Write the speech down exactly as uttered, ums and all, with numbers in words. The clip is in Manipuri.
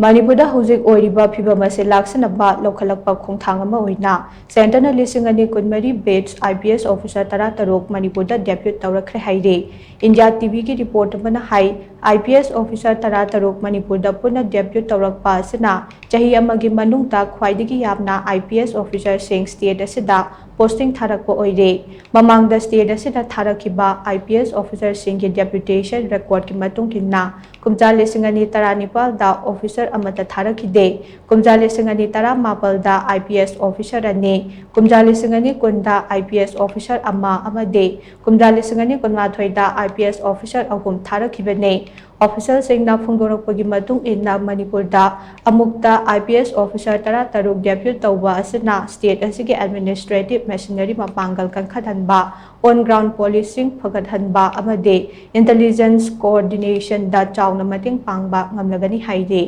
ꯃꯅꯤꯄꯨꯔꯗ ꯍꯧꯖꯤꯛ ꯑꯣꯏꯔꯤꯕ ꯐꯤꯕꯝ ꯑꯁꯤ ꯂꯥꯛꯁꯤꯟꯅꯕ ꯂꯧꯈꯠꯂꯛꯄ ꯈꯣꯡꯊꯥꯡ ꯑꯃ ꯑꯣꯏꯅ ꯁꯦꯟꯇꯔꯅ ꯂꯤꯁꯤꯡ ꯑꯅꯤ ꯀꯨꯟꯃꯔꯤ batch IPS officer ꯇꯔꯥꯇꯔꯨꯛ ꯃꯅꯤꯄꯨꯔꯗ ꯗꯦꯄ꯭ꯌꯨꯠ ꯇꯧꯔꯛꯈ꯭ꯔꯦ ꯍꯥꯏꯔꯤ꯫ ꯏꯟꯗꯤꯌꯥ ꯇꯤꯚꯤꯒꯤ ꯔꯤꯄꯣꯔꯠ ꯑꯃꯅ ꯍꯥꯏ, IPS officer ꯇꯔꯥꯇꯔꯨꯛ ꯃꯅꯤꯄꯨꯔꯗ ꯄꯨꯟꯅ ꯗꯦꯄ꯭ꯌꯨꯠ ꯇꯧꯔꯛꯄ ꯑꯁꯤꯅ ꯆꯍꯤ ꯑꯃꯒꯤ ꯃꯅꯨꯡꯗ ꯈ꯭ꯋꯥꯏꯗꯒꯤ ꯌꯥꯝꯅ IPS officerꯁꯤꯡ state ꯑꯁꯤꯗ posting ꯊꯥꯔꯛꯄ ꯑꯣꯏꯔꯦ꯫ ꯃꯃꯥꯡꯗ state ꯑꯁꯤꯗ ꯊꯥꯔꯛꯈꯤꯕ IPS officerꯁꯤꯡꯒꯤ deputation recordꯀꯤ ꯃꯇꯨꯡ ꯏꯟꯅ, ꯀꯨꯝꯖꯥ ꯂꯤꯁꯤꯡ ꯑꯅꯤ ꯇꯔꯥꯅꯤꯄꯥꯜꯗ officer ꯑꯃꯠꯇ ꯊꯥꯔꯛꯈꯤꯗꯦ꯫ ꯀꯨꯝꯖꯥ ꯂꯤꯁꯤꯡ ꯑꯅꯤ ꯇꯔꯥꯃꯥꯄꯜꯗ IPS officer ꯑꯅꯤ, ꯀꯨꯝꯖꯥ ꯂꯤꯁꯤꯡ ꯑꯅꯤ ꯀꯨꯟꯗ IPS officer ꯑꯃ ꯑꯃꯗꯤ ꯀꯨꯝꯖꯥ ꯂꯤꯁꯤꯡ ꯑꯅꯤ ꯀꯨꯟꯃꯥꯊꯣꯏꯗ IPS officer ꯑꯍꯨꯝ ꯊꯥꯔꯛꯈꯤꯕꯅꯤ꯫ Officialꯁꯤꯡꯅ ꯐꯣꯡꯗꯣꯔꯛꯄꯒꯤ ꯃꯇꯨꯡ ꯏꯟꯅ, ꯃꯅꯤꯄꯨꯔꯗ ꯑꯃꯨꯛꯇ IPS officer ꯇꯔꯥꯇꯔꯨꯛ depute ꯇꯧꯕ ꯑꯁꯤꯅ state ꯑꯁꯤꯒꯤ administrative machinery ꯃꯄꯥꯡꯒꯜ ꯀꯟꯈꯠꯍꯟꯕ, on ground policing ꯐꯒꯠꯍꯟꯕ ꯑꯃꯗꯤ intelligence coordinationꯗ ꯆꯥꯎꯅ ꯃꯇꯦꯡ ꯄꯥꯡꯕ ꯉꯝꯂꯒꯅꯤ ꯍꯥꯏꯔꯤ꯫